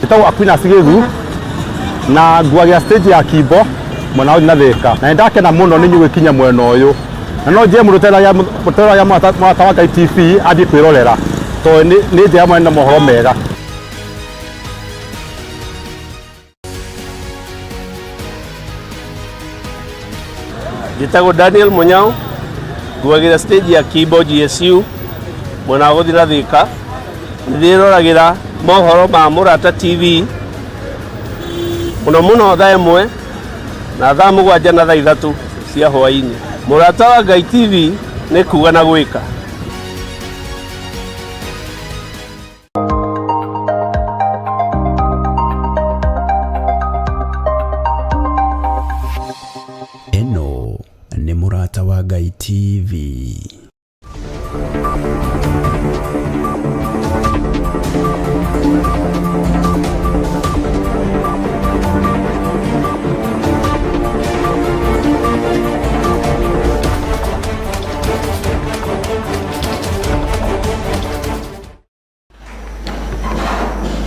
Njĩtagwo Aquinas Gĩthu na nguagĩra stage ya Kimbo mwena wa na Thĩka, na nĩndakena mũno nĩ inyuĩ gwĩkinya mwena ũyũ, na no njĩre mũndũ ũteroragĩra Mũrata wa Ngai TV athiĩ kwĩrorera tondũ nĩ njega mũno na mohoro mega. Njĩtagwo Daniel Munyao, nguagĩra stage ya Kimbo GSU mwena wa gũthiĩ na Thĩka. Nĩndĩroragĩra mohoro ma Mũrata TV mũno mũno thaa 1 na thaa 7 na thaa 3 cia hwaĩ-inĩ. Mũrata wa Ngai TV nĩ kuga na gwĩka. Ĩno nĩ Mũrata wa Ngai TV.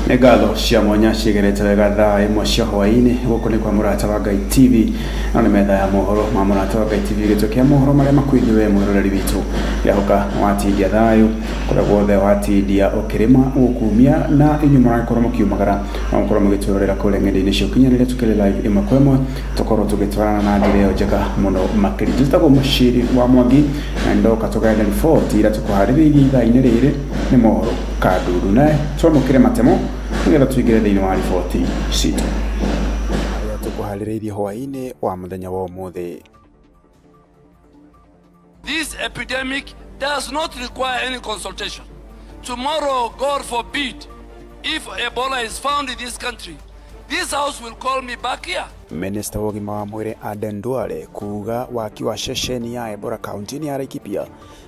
Nĩ ngatho cia mwanya ciĩgerete wega thaa 1 cia hwaĩ-inĩ. Gũkũ nĩ kwa Mũrata wa Ngai TV, no nĩ metha ya mohoro ma Mũrata wa Ngai TV, gĩtwe kĩa mohoro marĩa makwĩgiĩ we mwĩroreri witũ. Ndĩrahoka watindia thayũ kũrĩa guothe watindia ũkĩrĩma ũgũkumia, na inyuĩ mũragĩkorwo mũkiumagara no mũkorwo mũgĩtwĩrorera kũrĩa ng'enda-inĩ cia ũkinyanĩria tũkĩrĩ live ĩmwe kwa ĩmwe, tũkorwo tũgĩtwarana na njĩra ĩyo njega mũno makĩria. Njĩtagwo Mũciri wa Mwangi na ndoka tũgayane riboti iria tũkũharĩrĩirie ithaa-inĩ rĩrĩ nĩ mohoro kandundu, na twamũkĩre matemo nĩgetha tũingĩre thĩinĩ wa riboti citũ arĩa tũkũharĩrĩirie hwaĩ-inĩ wa mũthenya wa ũmũthĩ. This epidemic does not require any consultation. Tomorrow, God forbid, if Ebola is found in this country, this house will call me back here. Minista wa ũgima wa mwĩrĩ Aden Duale kuga waki wa ceceni ya Ebola kaunti-inĩ ya Laikipia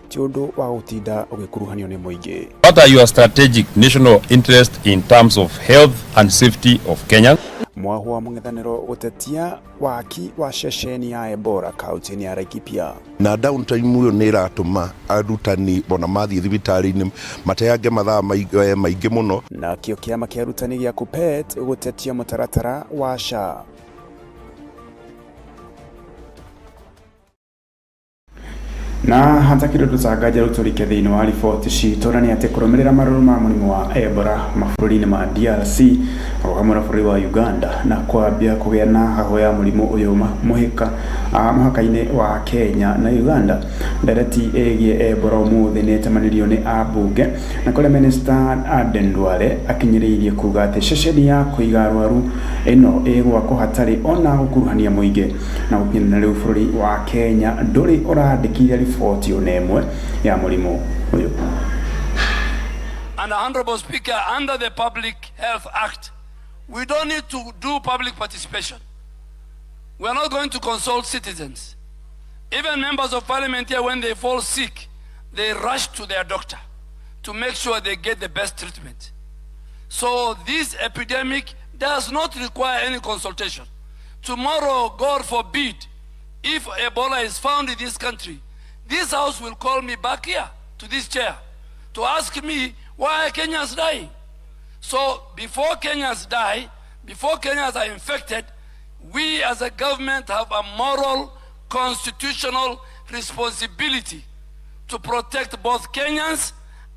ti ũndũ wa gũtinda ũgĩkuruhanio nĩ mũingĩ. What are your strategic national interests in terms of health and safety of Kenyans? Mwahu wa mũng'ethanĩro gũtetia waki wa ceceni ya Ebola kaunti-inĩ ya Laikipia. Na downtime ĩyo nĩ ĩratũma arutani ona mathiĩ thibitarĩ-inĩ mateange mathaa maingĩ mũno. Nakĩo kĩama kĩa arutani gĩa KUPPET gũtetia mũtaratara wa SHA. Na hatakĩrĩ ũndũ tanganja rĩu tũrike thĩinĩ wa riboti citũ, na nĩ atĩ kũrũmĩrĩra marũrũ ma mũrimũ wa Ebola mabũrũri-inĩ ma DRC o hamwe na bũrũri wa Uganda, na kwambia kũgĩa na hahũ ya mũrimũ ũyũ mũhĩka mũhaka-inĩ wa Kenya na Uganda, ndereti ĩgiĩ Ebola ũmũthĩ nĩ ĩtemanĩrio nĩ ambunge, na kũrĩa Minister Aden Duale akinyĩrĩirie kuga atĩ ceceni ya kũiga arwaru ĩno ĩgwakwo hatarĩ ona gũkuruhania mũingĩ. Na gũkinyĩria rĩu bũrũri wa Kenya ndũrĩ ũrandĩkithia riboti ona ĩmwe ya mũrimũ ũyũ. And Honorable Speaker, under the Public Health Act, we don't need to do public participation. We are not going to consult citizens. Even members of parliament here, when they fall sick, they rush to their doctor to make sure they get the best treatment. So this epidemic does not require any consultation. Tomorrow, God forbid, if Ebola is found in this country, this house will call me back here to this chair to ask me why are Kenyans dying. So before Kenyans die, before Kenyans are infected, we as a government have a moral, constitutional responsibility to protect both Kenyans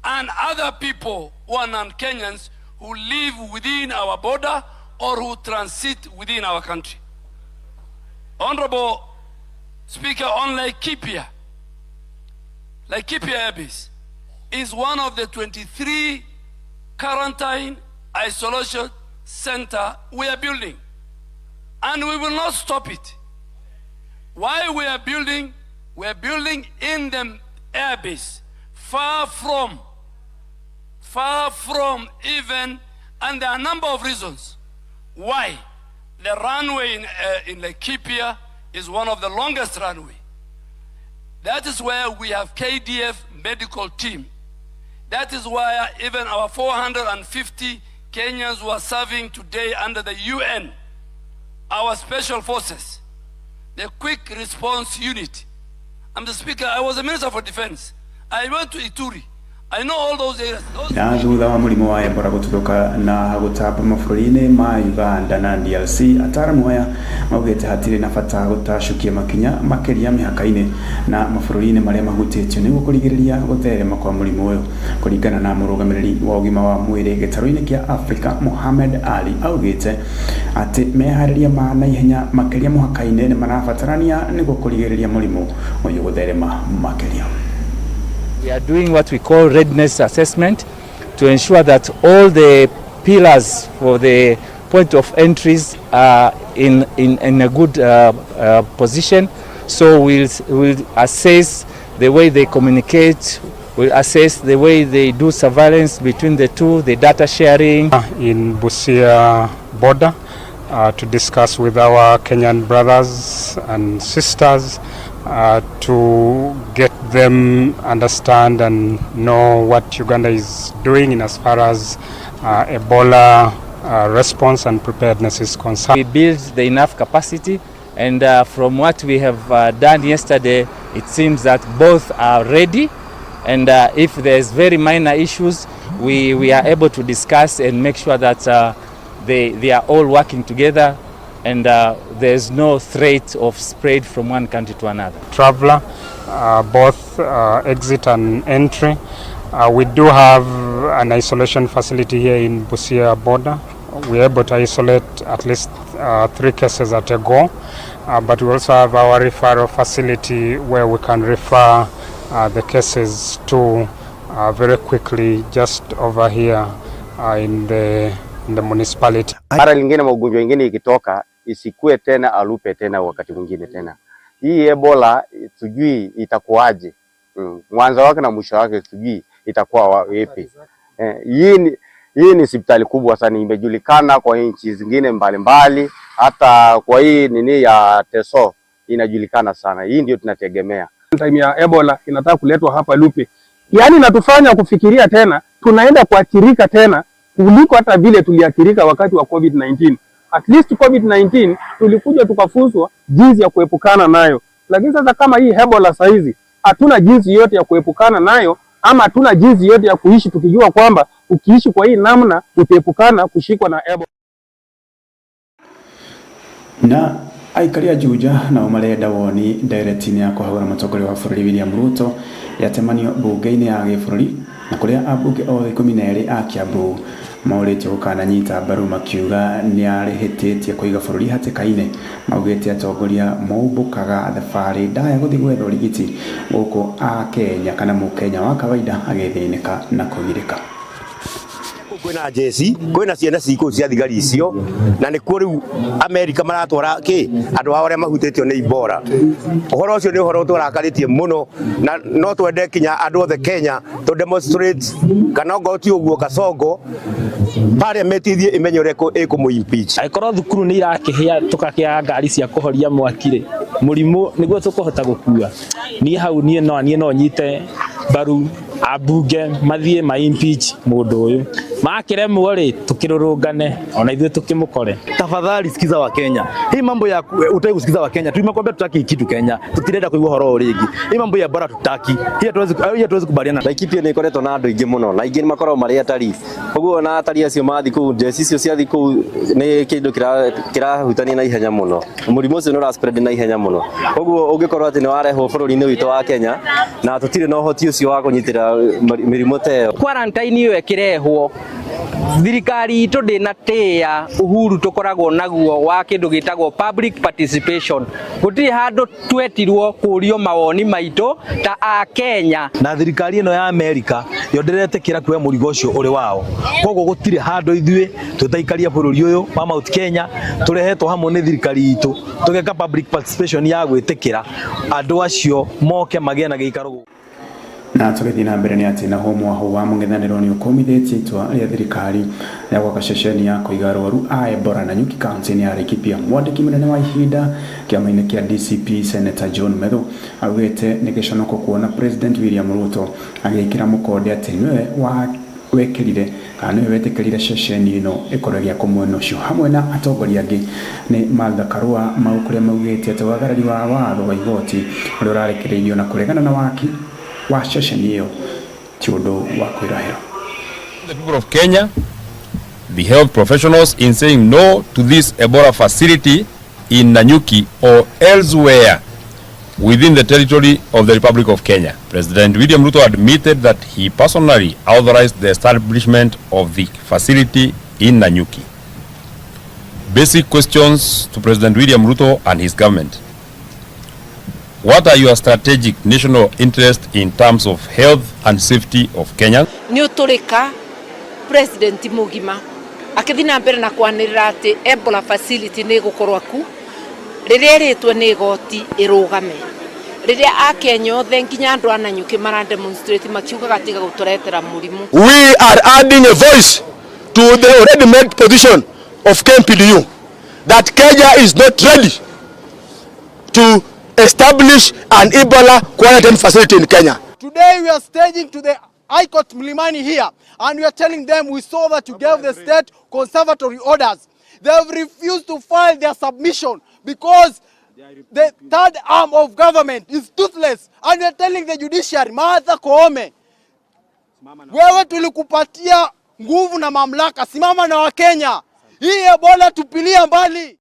and other people who are non-Kenyans who live within our border or who transit within our country. Honorable Speaker, on Laikipia, Laikipia Air Base is one of the 23 quarantine isolation center we are building, and we will not stop it. Why we are building? We are building in the air base, far from even, and there are a number of reasons why. The runway in Laikipia is one of the longest runway. That is where we have KDF medical team. That is why even our 450 Kenyans who are serving today under the UN, our special forces, the quick response unit. I'm the Speaker, I was a Minister for Defense. I went to Ituri. I know all those areas. Those Na thutha wa mũrimũ wa Ebola gũtuthũka na gũtamba mabũrũri-inĩ ma Uganda na DRC, ataramu aya maugĩte hatirĩ na bata gũtacũkia makinya makĩria mĩhaka-inĩ na mabũrũri-inĩ marĩa mahutĩtio nĩguo kũrigĩrĩria gũtherema kwa mũrimũ ũyũ. Kũringana na mũrũgamĩrĩri wa ũgima wa mwĩrĩ gĩtarũ-inĩ kĩa Afrika Mohamed Ali, augĩte atĩ meharĩria ma naihenya makĩria mũhaka-inĩ nĩ marabatarania nĩguo kũrigĩrĩria mũrimũ ũyũ gũtherema makĩria. We are doing what we call readiness assessment to ensure that all the pillars for the point of entries are in a good position. So we'll assess the way they communicate, we'll assess the way they do surveillance between the two, the data sharing. In Busia border to discuss with our Kenyan brothers and sisters to get them understand and know what Uganda is doing in as far as Ebola response and preparedness is concerned. We build the enough capacity, and from what we have done yesterday, it seems that both are ready, and if there's very minor issues, we are able to discuss and make sure that they are all working together, and there's no threat of spread from one country to another. Traveler, both exit and entry. We do have an isolation facility here in Busia border. We are able to isolate at least 3 cases at a go, but we also have our referral facility where we can refer the cases to very quickly, just over here in the municipality. Mara lingine magonjwa mengine ikitoka isikue tena alupe tena wakati mwingine tena. Hii Ebola sijui itakuwaje. Mwanzo wake na mwisho wake sijui itakuwa wapi. Hii ni hospitali kubwa sana, imejulikana kwa nchi zingine mbalimbali, hata kwa hii nini ya Teso inajulikana sana. Hii ndio tunategemea. Time ya Ebola inataka kuletwa hapa Lupe. Yaani inatufanya kufikiria tena, tunaenda kuathirika tena kuliko hata vile tuliathirika wakati wa COVID-19. At least COVID-19 tulikuja tukafunzwa jinsi ya kuepukana nayo. Lakini sasa kama hii Ebola saizi hatuna jinsi yote ya kuepukana nayo, ama hatuna jinsi yote ya kuishi tukijua kwamba ukiishi kwa hii namna utaepukana kushikwa na Ebola. Na aikari a Juja nao marenda woni ndereti-inĩ ya kũhagũra mũtongoria wa bũrũri William Ruto yatemanio mbunge-inĩ ya gĩbũrũri, na kũrĩa ambunge othe 12 a Kiambu maũrĩtio gũkananyita mbaru makiuga nĩarĩhĩtĩtie kũiga bũrũri hatĩka-inĩ. Maugĩte atongoria maumbũkaga thabarĩ ndaya gũthiĩ gwetha ũrigiti gũkũ a Kenya kana mũkenya wa kawaida agĩthĩnĩka na kũgirĩka. Kwĩna jeci, kwĩna ciana cikũ cia thigari icio, na nĩkuo rĩu Amerika maratwara kĩ andũ ao arĩa mahutĩtio nĩ Ebola. Ũhoro ũcio nĩ ũhoro ũtũrakarĩtie mũno, na no twende kinya andũ othe Kenya to demonstrate, kana ongorwo ti ũguo Kasongo parliament ithiĩ ĩmenye ũrĩa ĩkũmũ impeach. Angĩkorwo thukuru nĩ irakĩhĩa tũkakĩaga ngari cia kũhoria mwaki rĩ, mũrimũ nĩguo tũkũhota gũkua. Niĩ hau niĩ no nyite mbaru ambunge mathiĩ ma impeach mũndũ ũyũ, makĩremwo rĩ tukirurungane ona ithuĩ tukimukore. Tafadhali sikiza wa Kenya, hii mambo ya utaki kusikiza wa Kenya, tumekwambia tutaki kitu Kenya, tutirenda kuigua horo rĩngĩ. Hii mambo ya bora tutaki, hii hatuwezi kubaliana. Laikipia nĩ ĩkoretwo na andũ aingĩ mũno, na aingĩ nĩ makoragwo marĩ atari, koguo na atari acio mathiĩ kũu, njeci icio ciathiĩ kũu nĩ kĩndũ kĩrahutania na ihenya mũno, mũrimũ ũcio nĩ ũra spread na ihenya mũno, koguo ũngĩkorwo atĩ nĩ warehwo bũrũri-inĩ witũ wa Kenya na tũtirĩ na ũhoti ũcio wa kũnyitĩra mĩrimũ ta ĩyo. Quarantine ĩyo ĩkĩrehwo, thirikari itũ ndĩnatĩĩa uhuru tũkoragwo naguo wa kĩndũ gĩtagwo public participation. Gũtirĩ handũ twetirwo kũrio mawoni maitũ ta a Kenya. Na thirikari ĩno ya Amerika yo ndĩretĩkĩra kuoya mũrigo ũcio ũrĩ wao, koguo gũtirĩ handũ ithuĩ tũtaikaria bũrũri ũyũ wa Mount Kenya tũrehetwo hamwe nĩ thirikari itũ tũgeka public participation ya gwĩtĩkĩra andũ acio moke magĩe na gĩikaro gũkũ. Na tũgĩthiĩ na mbere nĩ atĩ naho mwaho wa mũng'ethanĩro nĩ ũkũmithĩtie itua rĩa thirikari rĩa gwaka ceceni ya kũiga arwaru a Ebola Nanyuki kaunti-inĩ ya Laikipia. Mwandĩki mũnene wa ihinda kĩama-inĩ kĩa DCP Senator John Methu augĩte nĩ gĩconoko kuona President William Ruto agĩkĩra mũkonde atĩ nĩwe wa wekĩrire kana nĩwe wetĩkĩrire ceceni ĩno ĩkorwo ĩgĩakwo mwena ũcio hamwe na atongoria angĩ nĩ Martha Karua mau kũrĩa maugĩte atĩ wagarari wa watho wa igoti ũrĩa ũrarekereirio na kũregana na waki wa ceceni ĩyo Ti ũndũ wa kwĩrahĩra. The people of Kenya, the health professionals in saying no to this Ebola facility in Nanyuki or elsewhere within the territory of the Republic of Kenya. President William Ruto admitted that he personally authorized the establishment of the facility in Nanyuki. Basic questions to President William Ruto and his government. What are your strategic national interests in terms of health and safety of Kenyans? Nĩ ũtũrĩka president mũgima akĩthiĩ na mbere na kwanĩrĩra atĩ Ebola facility nĩ ĩgũkorwo ku rĩrĩa ĩrĩtwo nĩ igoti ĩrũgame rĩrĩa akenya othe nginya andũ a Nanyuki mara demonstrate makiugaga tiga gũtũretera mũrimũ. We are adding a voice to the already made position of KMPDU that Kenya is not ready to establish an Ebola quarantine facility in Kenya. Today we are staging to the High Court Mlimani here, and we are telling them we saw that you gave the state conservatory orders. They have refused to file their submission because the third arm of government is toothless. And we are telling the judiciary, Martha Koome, wewe tulikupatia nguvu na mamlaka, simama na Wakenya. Hii Ebola tupilia mbali.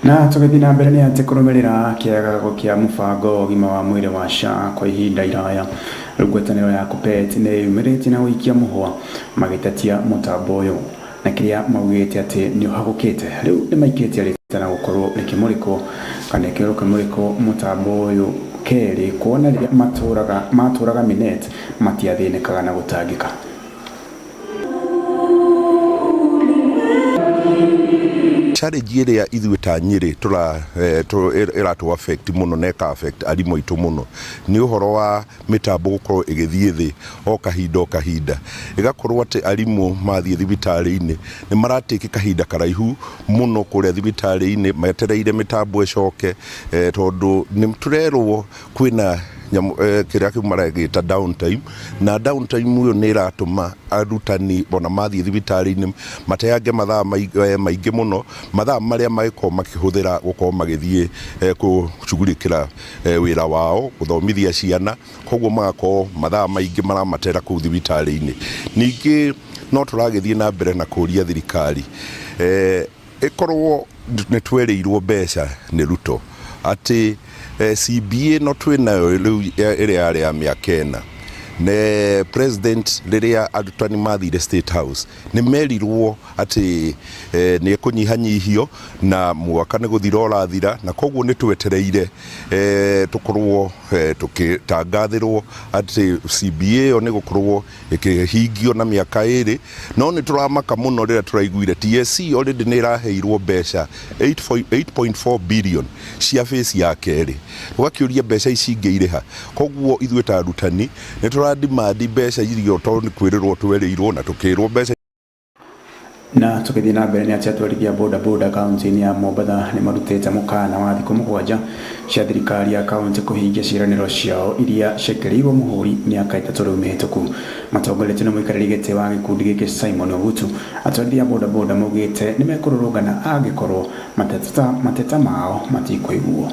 Na tũgĩthiĩ na mbere nĩ atĩ kũrũmĩrĩra kĩagago kĩa mũbango wa ũgima wa mwĩrĩ wa SHA kwa ihinda iraya, rĩu ngwatanĩro ya Kuppet nĩ yumĩrĩtie na gũikia mũhwa magĩtetia mũtambo ũyũ na kĩrĩa maugĩte atĩ nĩ ũhagũkĩte. Rĩu nĩ maikĩtie rĩtana gũkorwo rĩkĩmũrĩkwo kana ĩkĩrwo rũkĩmũrĩkwo mũtambo ũyũ kerĩ, kuona rĩrĩa matũraga Minet matiathĩnĩkaga na gũtangĩka. Challenge ĩrĩa ithuĩ ta Nyĩrĩ ĩratũ affect mũno na ĩka affect arimũ aitũ mũno nĩ ũhoro wa mĩtambo gũkorwo ĩgĩthiĩ thĩ o kahinda o kahinda, ĩgakorwo atĩ arimũ mathiĩ thibitarĩ-inĩ nĩ maratĩki kahinda karaihu mũno kũrĩa thibitarĩ-inĩ metereire mĩtambo ĩcoke, tondũ nĩ tũrerwo kwĩna kĩrĩa kĩu maragĩta downtime, na downtime ĩyo nĩ ĩratũma arutani ona mathiĩ thibitarĩ-inĩ mateange mathaa maingĩ mũno, mathaa marĩa magĩkorwo makĩhũthĩra gũkorwo magĩthiĩ gũcugurĩkĩra wĩra wao gũthomithia ciana, koguo magakorwo mathaa maingĩ maramatera kũu thibitarĩ-inĩ. Ningĩ no tũragĩthiĩ na mbere na kũria thirikari ĩkorwo nĩ twerĩirwo mbeca nĩ Ruto atĩ CBA no twĩnayo rĩu ĩrĩa yarĩ ya mĩaka 4 ne president rĩrĩa arutani mathire State House nĩ merirwo atĩ nĩ ekũnyihanyihio na mwaka nĩ gũthira ũrathira, na koguo nĩ twetereire tũkorwo tũkĩtangathĩrwo atĩ CBA ĩyo nĩ gũkorwo ĩkĩhingio na mĩaka 2, no nĩ tũramaka mũno rĩrĩa tũraiguire TSC already nĩ ĩraheirwo mbeca 8.4 billion cia phase ya kerĩ, ũgakĩũria mbeca ici ingĩ irĩha. Koguo ithuĩ ta arutani nĩ tũradimandi mbeca iria tondũ nĩ kwĩrĩrwo twerĩirwo na tũkĩrwo mbeca. Na tũgĩthiĩ na mbere nĩ atĩ atwarithia boda boda kaunti-inĩ ya Mombatha nĩ marutĩte mũkana wa thikũ 7 cia thirikari ya kaunti kũhingia ciĩranĩro ciao iria ciekĩrĩirwo mũhũri mĩaka 3 rĩu mĩhĩtũku. Matongoretio nĩ mũikarĩri gĩtĩ wa gĩkundi gĩkĩ Simon Ogutu, atwarithia boda boda maugĩte nĩ mekũrũrũngana angĩkorwo mateta mao matikũiguo.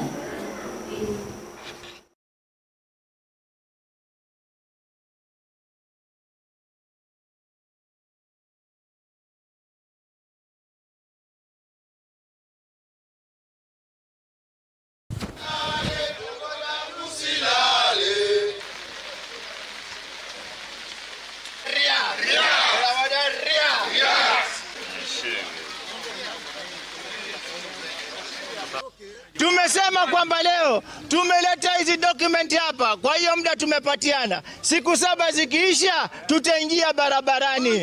Tumesema kwamba leo tumeleta hizi document hapa, kwa hiyo muda tumepatiana siku 7 zikiisha tutaingia barabarani.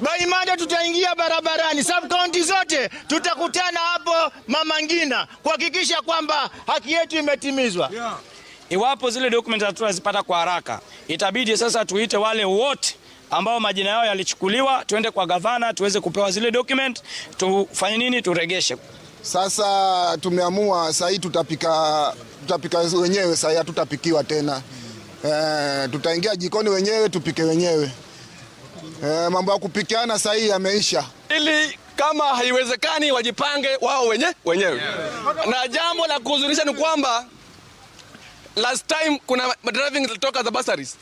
By Monday tutaingia barabarani, sub county zote tutakutana hapo Mama Ngina kuhakikisha kwamba haki yetu imetimizwa. Iwapo zile document hatutazipata kwa haraka, itabidi sasa tuite wale wote ambao majina yao yalichukuliwa, tuende kwa gavana tuweze kupewa zile document, tufanye nini, turegeshe. Sasa tumeamua sasa hii tutapika wenyewe, sasa hatutapikiwa tena. Tutaingia jikoni wenyewe tupike wenyewe. Mambo ya kupikiana sasa hii yameisha. Ili kama haiwezekani wajipange wao wenyewe. Na jambo la kuhuzunisha ni kwamba Last time kuna driving zilitoka za bursaries.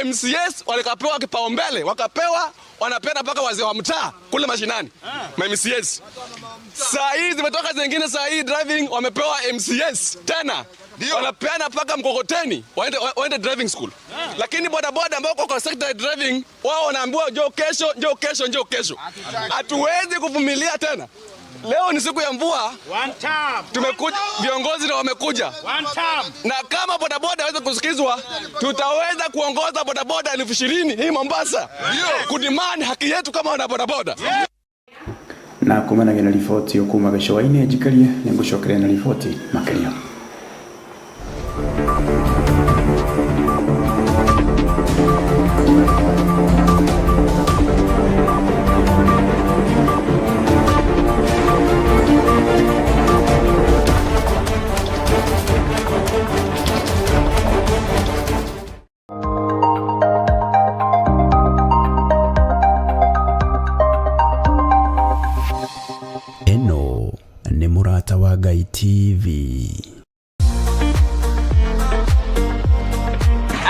MCS walikapewa kipaumbele, wakapewa, wanapeana mpaka wazee wa mtaa kule mashinani. Ma MCS. Saa hii zimetoka zingine, saa hii driving wamepewa MCS tena. Wanapeana mpaka mkokoteni waende driving school. Lakini bodaboda ambao kwa sector driving wao wanaambiwa njoo kesho, njoo kesho, njoo kesho. Hatuwezi kuvumilia tena. Leo ni siku ya mvua. Tumekuja, viongozi na wamekuja. Na kama bodaboda waweze kusikizwa, tutaweza kuongoza bodaboda 20,000 hii Mombasa. Kudemand haki yetu kama wana bodaboda. Na kumanagia na riboti kuma gĩcũa-inĩ njikarie nĩngũcokeria na riboti makĩria. Ĩno nĩ Mũrata wa Ngai TV.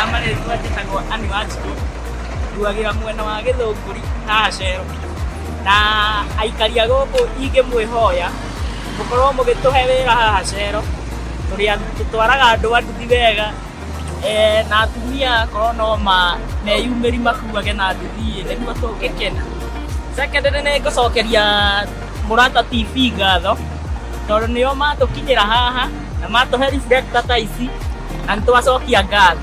Amarĩtwa njĩtagwo Ann Wanjikũ, nduagĩra mwena wa Gĩthũngũri haha Cero, na aikari a gũkũ ingĩmwĩhoya mũkorwo mũgĩtũhe wĩra haha Cero, tũrĩa tũtwaraga andũ a nduthi wega, na atumia korwo no meyumĩri makuage na nduthi nĩguo tũngĩkena. Second, nĩ ngũcokeria Mũrata TV ngatho tondũ nĩo matũkinyĩra haha na matũhe reflector ta ici na nĩtwacokia ngatho.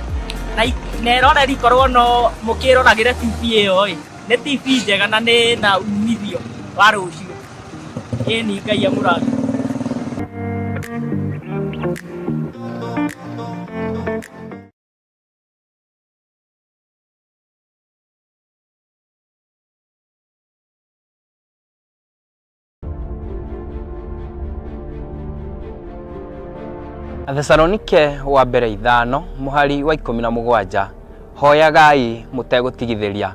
Na eroreri korwo no mũkĩroragĩre TV ĩyo ĩ, nĩ TV njega na nĩ na umithio wa rũciũ. Ĩni Ngai amũrathime. Thesalonike wa mbere 5 mũhari wa 17 hoyagai mũtegũtigithĩria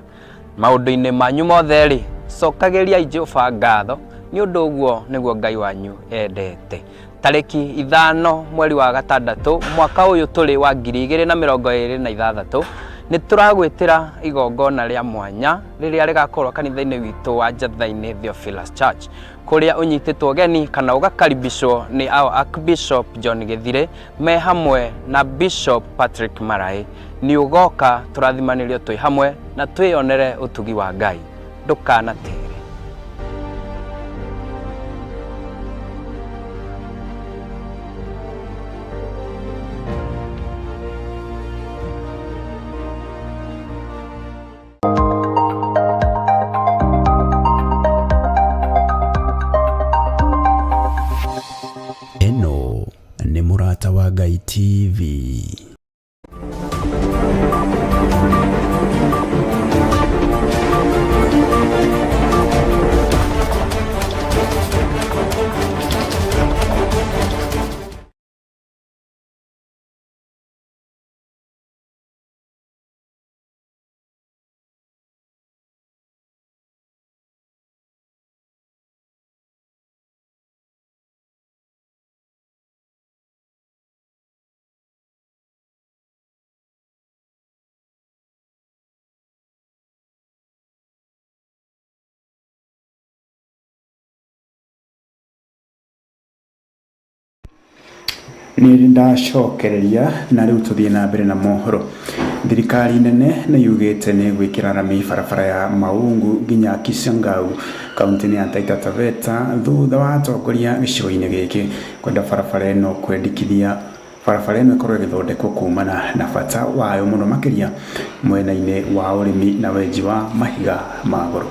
maũndũ-inĩ manyu mothe rĩ cokagĩriai Jehova ngatho nĩ ũndũ ũguo nĩguo Ngai wanyu endete. Tarĩki 5 mweri wa 6 mwaka ũyũ tũrĩ wa 2026 nĩ tũragwĩtĩra igongona rĩa mwanya rĩrĩa rĩgakorwo kanitha-inĩ witũ wa Njatha-inĩ Theophilus Church kũrĩa ũnyitĩtwo ũgeni kana ũgakaribishwo nĩ our Archbishop John Gĩthire me hamwe na Bishop Patrick Marai. Nĩ ũgoka tũrathimanĩrio twĩ hamwe na twĩyonere ũtugi wa Ngai. Ndũkanatĩre. Ĩno nĩ Mũrata wa Ngai TV. Nĩ ndacokereria na rĩu tũthiĩ na mbere na mohoro. Thirikari nene nĩ yugĩte nĩ gwĩkĩra rami barabara ya Maungu nginya Kisangau kaunti-inĩ ya Taita Taveta thutha wa atongoria gĩcigo-inĩ gĩkĩ kwenda barabara ĩno kwendekithia barabara ĩno ĩkorwo ĩgĩthondekwo kumana na bata wayo mũno makĩria mwena-inĩ wa ũrĩmi na wenji wa mahiga ma goro.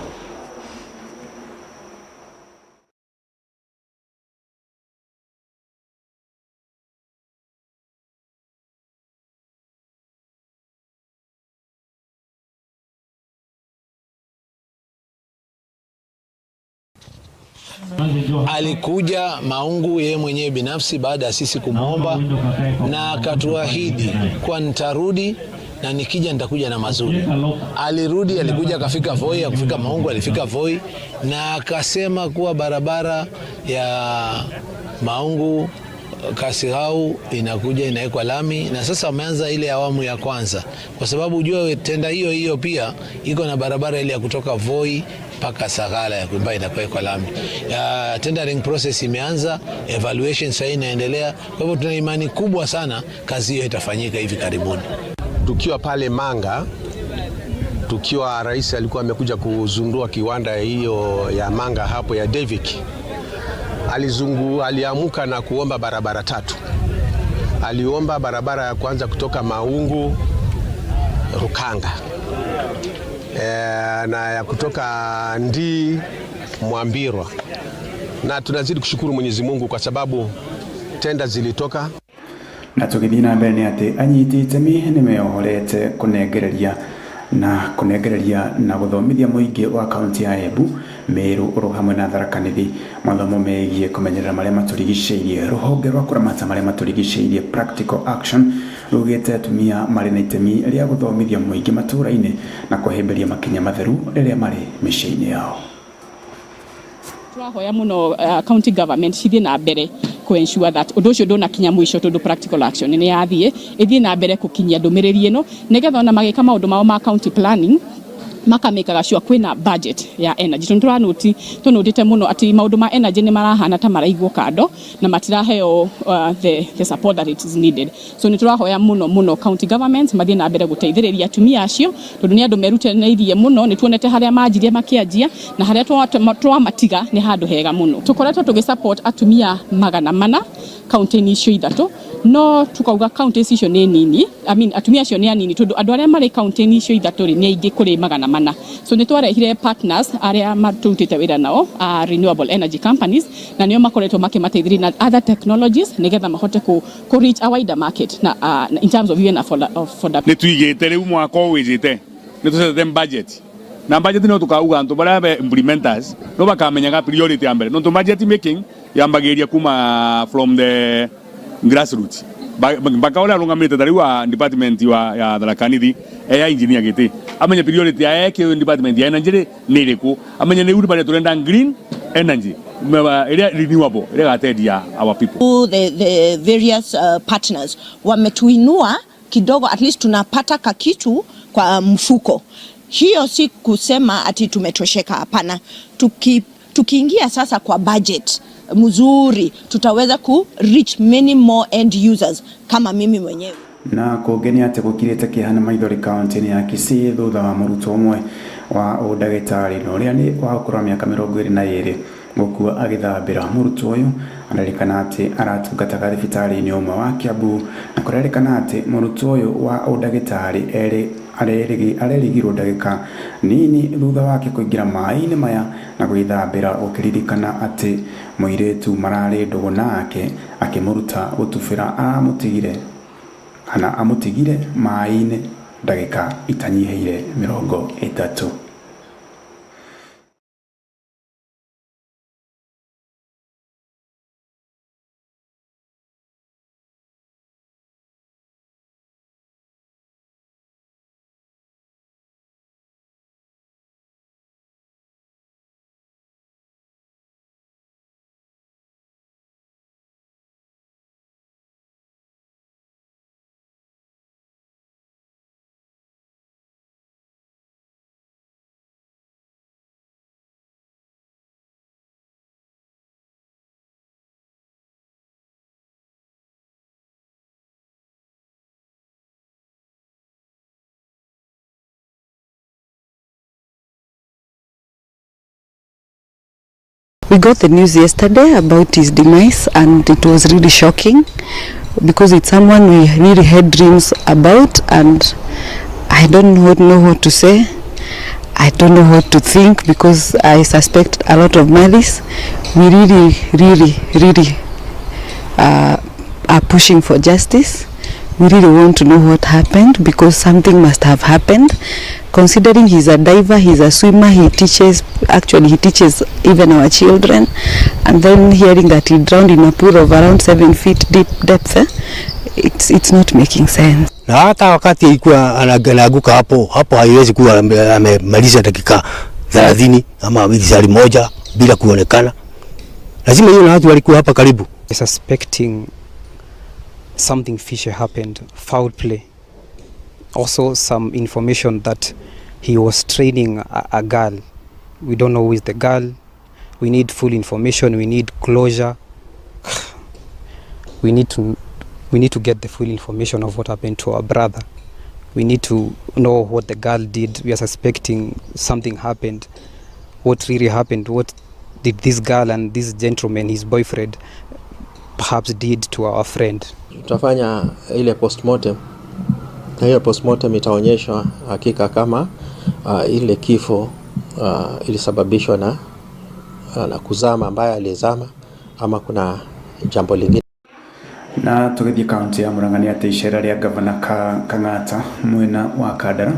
Alikuja Maungu yeye mwenyewe binafsi baada ya sisi kumwomba na akatuahidi kwa nitarudi na nikija nitakuja na mazuri. Alirudi, alikuja akafika Voi, akufika Maungu, alifika Voi na akasema kuwa barabara ya Maungu Kasirau inakuja inawekwa lami, na sasa wameanza ile awamu ya kwanza, kwa sababu ujue tenda hiyo hiyo pia iko na barabara ile ya kutoka Voi mpaka Sagala ya ambayo inawekwa lami. Tendering process imeanza, evaluation sasa inaendelea. Kwa hivyo tuna imani kubwa sana kazi hiyo itafanyika hivi karibuni. Tukiwa pale Manga, tukiwa rais alikuwa amekuja kuzundua kiwanda hiyo ya Manga hapo ya Davic, aliamuka na kuomba barabara tatu. Aliomba barabara ya kwanza kutoka Maungu Rukanga, na ya kutoka Ndii Mwambirwa, na tunazidi kushukuru Mwenyezi Mungu kwa sababu tenda zilitoka. Na tũgĩthiĩ na mbere nĩ atĩ anyiti itemi nĩ meohorete kũnengereria na gũthomithia mũingĩ wa kaunti ya Embu, Meru oro hamwe na Tharaka Nithi mathomo megiĩ kũmenyerera marĩa matũrigicĩirie. Rũhonge rwa kũramata marĩa matũrigicĩirie Practical Action rugĩte atumia marĩ na itemi rĩa gũthomithia mũingĩ matũũra-inĩ na kũhĩmbĩria makinya matheru rĩrĩa marĩ mĩciĩ-inĩ yao. Tũrahoya mũno county government cithiĩ na mbere ku ensure that ũndũ ũcio ndũnakinya mũico tondũ practical action nĩ yathiĩ ĩthiĩ na mbere kũkinyia ndũmĩrĩri ĩno nĩgetha ona magĩka maũndũ mao ma county planning makamĩkaga sure kwĩna budget ya energy tondũ tũnotĩte mũno atĩ maũndũ ma energy nĩ marahana ta maraigwo kando na matiraheo the support that it is needed. So nĩ tũrahoya mũno mũno county government mathiĩ na mbere gũteithĩrĩria atumia acio tondũ nĩ andũ merutanĩirie mũno, nĩ tuonete harĩa manjirie makĩanjia na harĩa twamatiga nĩ handũ hega mũno. Tũkoretwo tũgĩ support atumia 400 kaunti-inĩ icio ithatũ, no tukauga kaunti icio nĩ nini, I mean atumia acio nĩ anini tondũ andũ arĩa marĩ kaunti-inĩ icio ithatũ rĩ nĩ aingĩ kũrĩ 400. So nĩ twarehire partners arĩa matũrutĩte wĩra nao renewable energy companies, na nĩo makoretwo makĩmateithĩrĩria na other technologies nĩgetha mahote ku reach a wider market na in terms of even affordability. Nĩ tuigĩte rĩu mwaka ũwĩjĩte nĩ tũcetete budget na budget no tukauga antu baria be implementers no bakamenyaga priority ya mbere no budget making yambagĩria kuma from the grassroots mpaka ũrĩa arũgamĩte ta rĩu wa department ya Tharaka Nithi ya engineer gĩtĩ amenye priority ya eke department ya energy nĩ ĩrĩkũ, amenye nĩ urĩ turenda green energy ĩrĩa renewable ĩrĩa gateithia our people. The various partners wametuinua kidogo, at least tunapata kakitu kwa mfuko. Hiyo si kusema ati tumetosheka, hapana. Tukiingia sasa kwa budget mzuri tutaweza ku reach many more end users kama mimi mwenyewe. Na kũngĩ nĩ atĩ gũkirĩte kĩeha na maithori kaunti-inĩ ya Kisii thutha wa mũrutwo ũmwe wa ũndagĩtarĩ na ũrĩa nĩ wa ũkũrũ wa mĩaka 22 gũkua agĩthambĩra. Mũrutwo ũyũ arerĩkana atĩ aratungataga thibitarĩ-inĩ ũmwe wa Kiambu, na kũrerĩkana atĩ mũrutwo ũyũ wa ũndagĩtarĩ arerigirwo ndagĩka nini thutha wake kũingĩra maĩ-inĩ maya na gwĩthambĩra, ũkĩririkana atĩ mũirĩtu mararĩ ndũgũ nake akĩmũruta gũtubĩra aramũtigire kana amũtigire maĩ-inĩ ndagĩka itanyihĩire 30. We got the news yesterday about his demise, and it was really shocking because it's someone we really had dreams about, and I don't know what to say. I don't know what to think because I suspect a lot of malice. We really, really, really are pushing for justice. We really want to know what happened because something must have happened. Considering he's a diver, he's a swimmer, he teaches even our children, and then hearing that he drowned in a pool of around 7 feet deep depth, it's not making sense. Na hata wakati ilikuwa anaanguka hapo haiwezi kuwa amemaliza dakika 30 ama lisali moja bila kuonekana. Lazima hiyo na watu walikuwa hapa karibu. Suspecting Something fishy happened, foul play. Also some information that he was training a girl. We don't know who is the girl. We need full information. We need closure. We need to get the full information of what happened to our brother. We need to know what the girl did. We are suspecting something happened. What really happened? What did this girl and this gentleman, his boyfriend, perhaps did to our friend? Tutafanya ile postmortem, na hiyo postmortem itaonyesha hakika kama ile kifo ilisababishwa na kuzama ambaye alizama ama kuna jambo lingine. Na tugithie kaunti ya Murang'a ni ati icera ria gavana Kang'ata mwena wa Kandara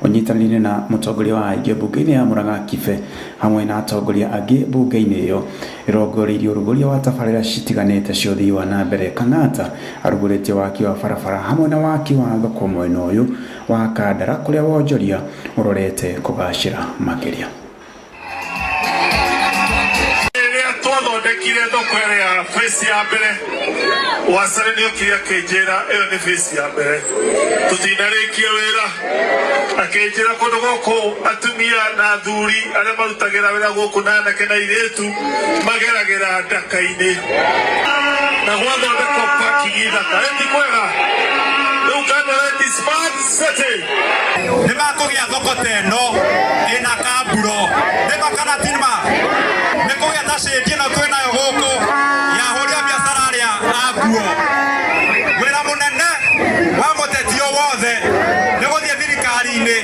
unyitanĩire na mũtongoria wa aingĩ mbunge-inĩ ya Murang'a Kibe hamwe na atongoria angĩ mbunge-inĩ ĩyo ĩrongoreirie ũrugũria wa tabarĩra citiganĩte cia ũthii wa na mbere. Kang'ata arugũrĩtie waki wa barabara hamwe na waki wa thoko mwena ũyũ wa Kandara kũrĩa wonjoria ũrorete kũgacĩra makĩria. Twathondekire thoko ĩrĩa face ya mbere Wacarĩ nĩokire akĩnjĩra ĩyo nĩ face ya mbere tũtinarĩkia wĩra akĩnjĩra kũndũ gũkũ atumia na athuri arĩa marutagĩra wĩra gũkũ na anake na airĩtu mageragĩra ndaka-inĩ na gwathondekwo parking thaka ĩti kwega rĩu Kandara ti smart city nĩ makũgĩa thoko ta ĩno ĩna kamburo nĩ makana tinma nĩ kũgĩa ta cĩnji ĩno twĩnayo gũkũ ya ahũri a biacara arĩa a nguo. Wĩra mũnene wa mũteti o wothe nĩ gũthiĩ thirikari-inĩ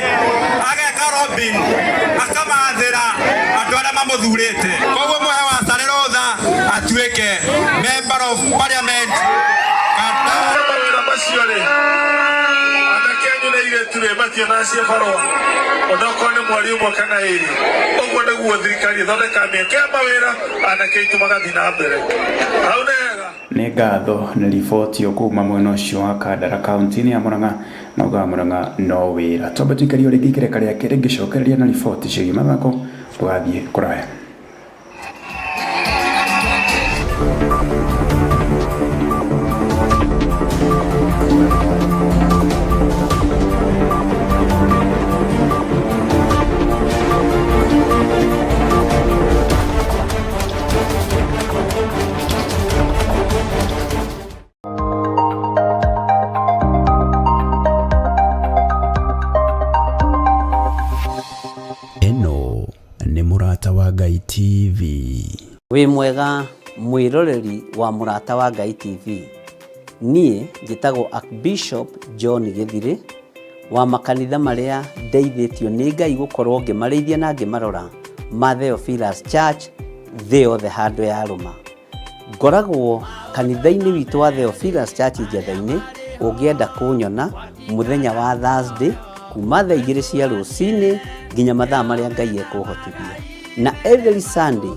ageka lobbying akamathĩra andũ arĩa mamũthurĩte. Koguo mũhe Wacarĩ rũtha atuĩke member of parliament. Mawĩra macio rĩ anake anyu na airĩtu rĩ mationaga ciĩ barũa onokorwo nĩ mweri ũmwe kana ĩrĩ. Ũguo nĩguo thirikari ĩthondekaga mĩeke ya mawĩra anake aitũ magathiĩ na mbere. Hau nĩ hega. Nĩ ngatho nĩ riboti kuma mwena ũcio wa Kandara kaunti-inĩ ya Murang'a na ugaga Murang'a no wĩra. Twambe tuikario rĩngĩ ikereka rĩa kerĩ ngĩcokereria na riboti ciĩgiĩ mathako ndũgathiĩ kũraya. Ĩno nĩ Mũrata wa Ngai TV. Wĩ mwega mwĩroreri wa Mũrata wa Ngai TV. Niĩ njĩtagwo Archbishop John Gĩthirĩ wa makanitha marĩa ndeithĩtio nĩ Ngai gũkorwo ngĩmarĩithia na ngĩmarora ma Theophilus Church thĩ yothe handũ ya rũma. Ngoragwo kanitha-inĩ witũ wa Theophilus Church Njetha-inĩ. Ũngĩenda kũnyona mũthenya wa Thursday kuma thaa 2 cia rũcinĩ nginya mathaa marĩa Ngai ekũhotithia. Na every Sunday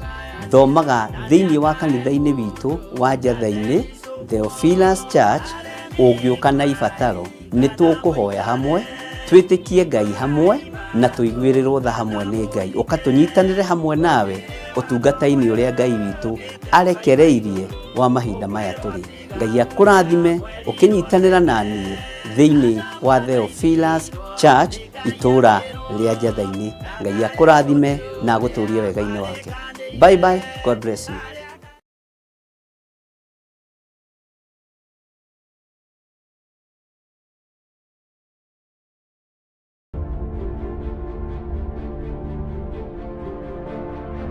thomaga thĩinĩ wa kanitha-inĩ witũ wa Njetha-inĩ Theophilus Church. Ũngĩũka na ibataro nĩ tũkũhoya hamwe, twĩtĩkie Ngai hamwe na tũiguĩrĩrwo tha hamwe nĩ Ngai. Ũka tũnyitanĩre hamwe nawe ũtungata-inĩ ũrĩa Ngai witũ arekereirie wa mahinda maya tũrĩ. Ngai akũrathime ũkĩnyitanĩra na niĩ thĩinĩ wa Theophilus Church itũũra rĩa Njetha-inĩ. Ngai akũrathime na agũtũrie wega-inĩ wake. Bye bye, God bless you.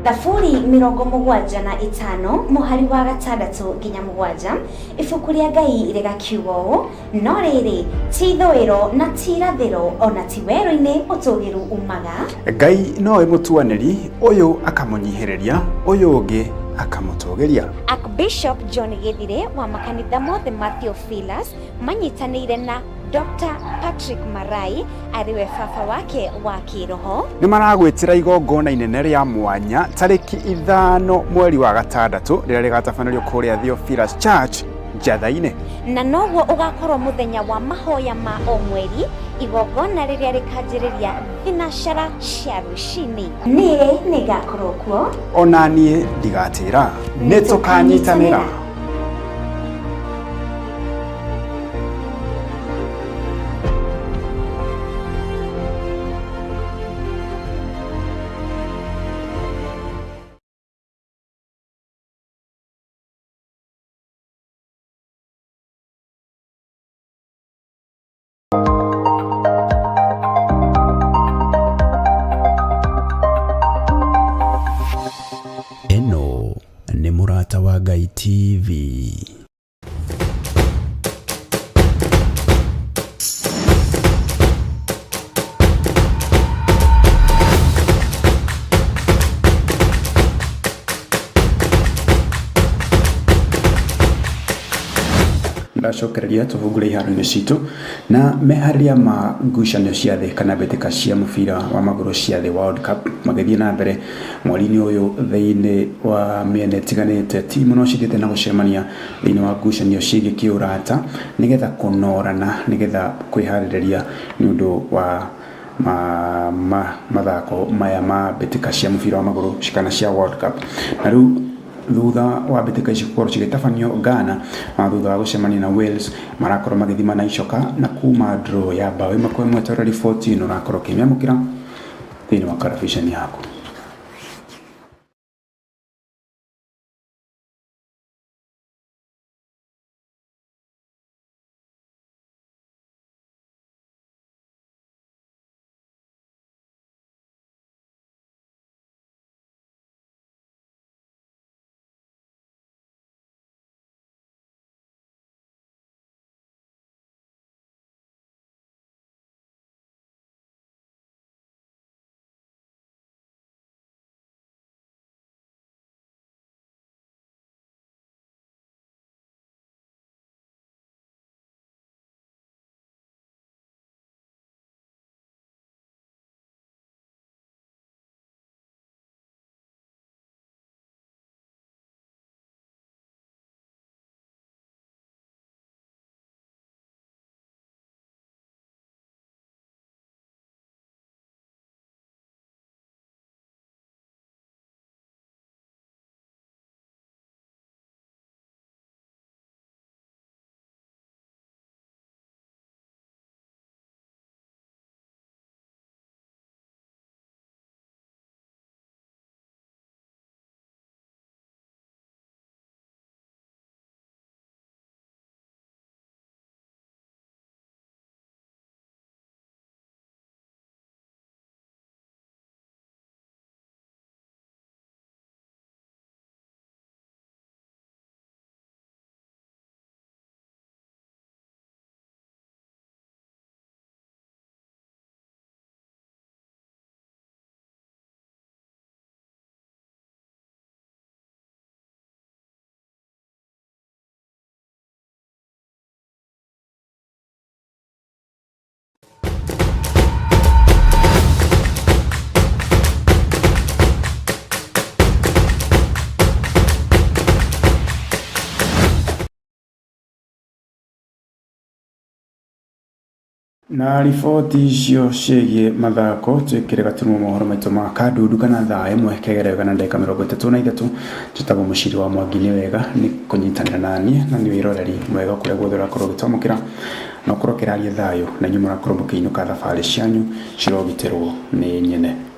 Thaburi 75 mũhari wa 6 nginya 7 ibuku rĩa Ngai rĩgakiuga ũũ: no rĩrĩ ti ithũĩro na ti irathĩro ona ti werũ-inĩ ũtũgĩru umaga. Ngai nowe mũtuanĩri, ũyũ akamũnyihĩrĩria, ũyũ ũngĩ akamũtũgĩria. Archbishop John Gĩthirĩ wa makanitha mothe ma Theophilus manyitanĩire na Dr. Patrick Marai ariwe baba wake wa kĩroho nĩ maragwĩtĩra igongona inene rĩa mwanya tarĩki 5 mweri wa 6 rĩrĩa rĩgatabanĩrio kũrĩa Theophilus Church Njatha-inĩ. Na noguo ũgakorwo mũthenya wa mahoya ma o mweri, igongona rĩrĩa rĩkanjĩrĩria thinacara cia rũcinĩ. Niĩ nĩngakorwo kuo. Ona niĩ ndigatĩra, nĩ tũkanyitanĩra. Nĩ Mũrata wa Ngai TV. Ndacokereria tũhungure iharo-inĩ citũ na meharĩria ma ngucanio cia thĩ kana mbĩtĩka cia mũbira wa magũrũ cia thĩ World Cup magĩthiĩ na mbere mweri-inĩ ũyũ thĩinĩ wa mĩena ĩtiganĩte. Timu no cithiĩte na gũcemania thĩinĩ wa ngucanio ciĩgiĩ kĩũrata nĩgetha kũnorana nĩgetha kwĩharĩrĩria nĩ ũndũ wa ma, ma, mathako maya ma mbĩtĩka cia mũbira wa magũrũ kana cia World Cup. Na rĩu thutha wa mbĩtĩka ici gũkorwo cigĩtabanio Ghana na thutha wa gũcemania na Wales marakorwo magĩthima na icoka na kuma draw ya bao 1-1 ta ũrĩa riboti ĩno ũrakorwo ũkĩmĩamũkĩra thĩinĩ wa karabiceni yaku. Na riboti icio ciĩgiĩ mathako twĩkĩre gaturumo mohoro maitũ ma kandundu kana thaa ĩmwe kegerega na ndagĩka 33. Njĩtagwo Mũciri wa Mwangi. Nĩ wega nĩ kũnyitanĩra naniĩ na nĩ wĩroreri mwega kũrĩa guothe ũrakorwo ũgĩtwamũkĩra na ũkorwo ũkĩraria thayũ na inyuĩ mũrakorwo mũkĩinũka thabarĩ cianyu cirogitĩrwo nĩ nyene.